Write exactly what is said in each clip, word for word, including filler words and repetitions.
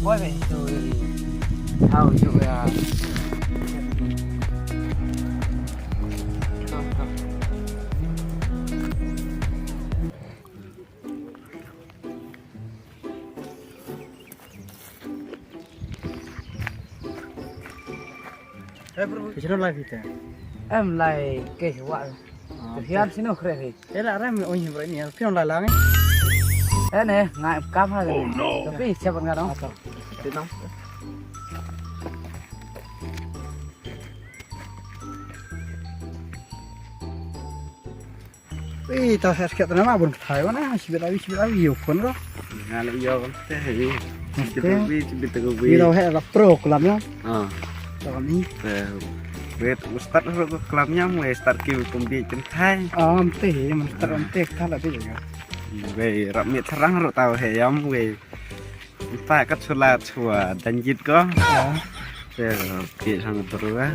Wai, wai, tu, how you, uh, Hey, bro. Kichiro lai phi te. Em lai ke wa. Ah, to hian sino kre hi. Ela rem oi hi bro ni. Phi lai lang. Eh ne, ngai kam ha. Oh no. Tapi siapa nggak dong? Atau. Tinang. Ih, ta sa skep na ma bun kthai wana, sibit awi, sibit awi, yo phone ro. Nga le yo te he. Sibit awi, sibit awi. Wi ro he la pro klam ya. Ah. To ni. Te, wet, start ro ko klam ya, we start ki kum bi chen thai. Am te he, man start am te kala bi ya. We, rap mi tharang ro tau he yam we. Pa kat sula chua dan jit ko. Ya. Te, ki hang terus.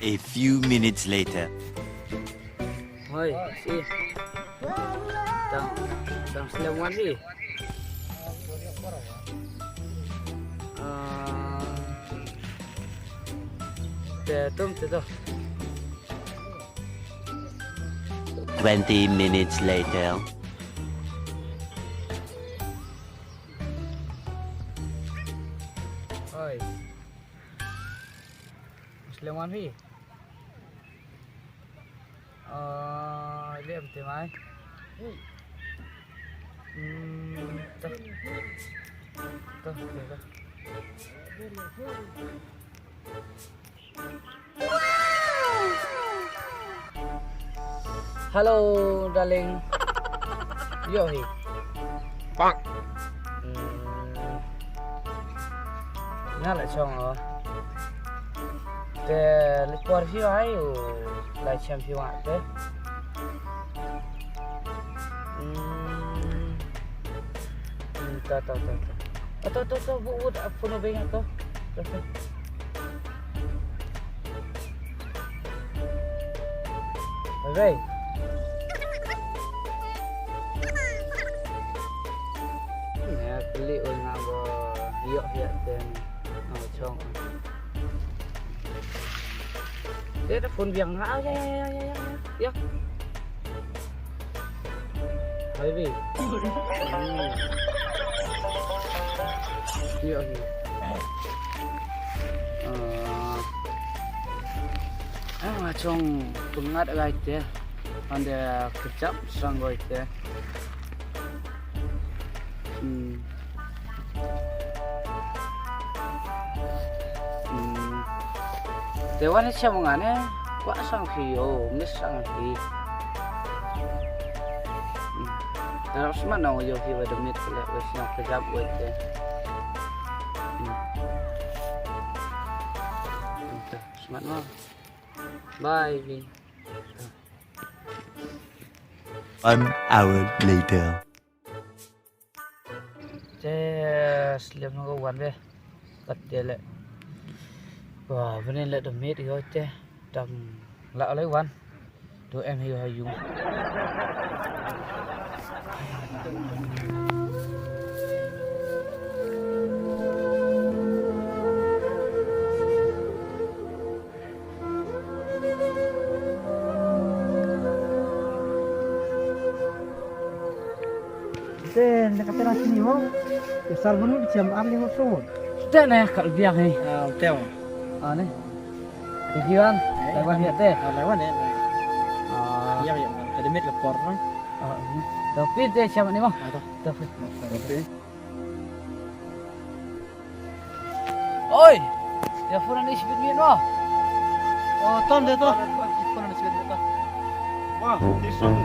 A few minutes later. Hoi, si. Dang, dang slem wan ri. Ah, te tum te to. Twenty minutes later. Hoi. Slem wan ri. Aa, liam te mai. Hmm, to. To, to, to. Hello, darling. Yo hi. Pak. Hmm. Nga la chong o. Te le por hi ai u la chem hi wa te. Hmm. Hmm, to, to, to, to. To, to, to, bu, bu, da phone beng to. To, to. Bye bye. Nè, peli ul na bo yok yok ten. Oh, chong. Dia ada phone biang. Ah, ya, ya, ya, ya, ya, ya. Ya. Hai, Wi. Hmm. Iya, iya. Eh, eh, nga chong pyngat gai te. Ande kejap sang gai te. Hmm. Hmm. Te wan ne sha mo nga ne, kwah sang phi ïoh, miss sang phi. Hmm. Te rap smat na ïoh phi ba da miet phi leh, ba sñiaw phi jap wei te. Hmm. Hmm, te smat mo. Bye, Vin. One hour later. Te slem no wan be. Kat te le. Wa bene le do mit yo te. Tam la le wan. Do em hi ha yung. Te ne ka tera sini ho. Ke sal bunu bicham ar limo so. Te ne ka biang he. Ah, te. Ah, ne. Te hiwan, eh, Taiwan ya te. Ah, Taiwan ya. Ah. Ya, ya. Te demit ke por, no? Ah, ini. Tapi te siapa ni mo? Ah, to. Tapi. Tapi. Oi! Ïa phone ani sibit miet mo. Oh, ton de to. Phone ani sibit miet to. Wah, this one.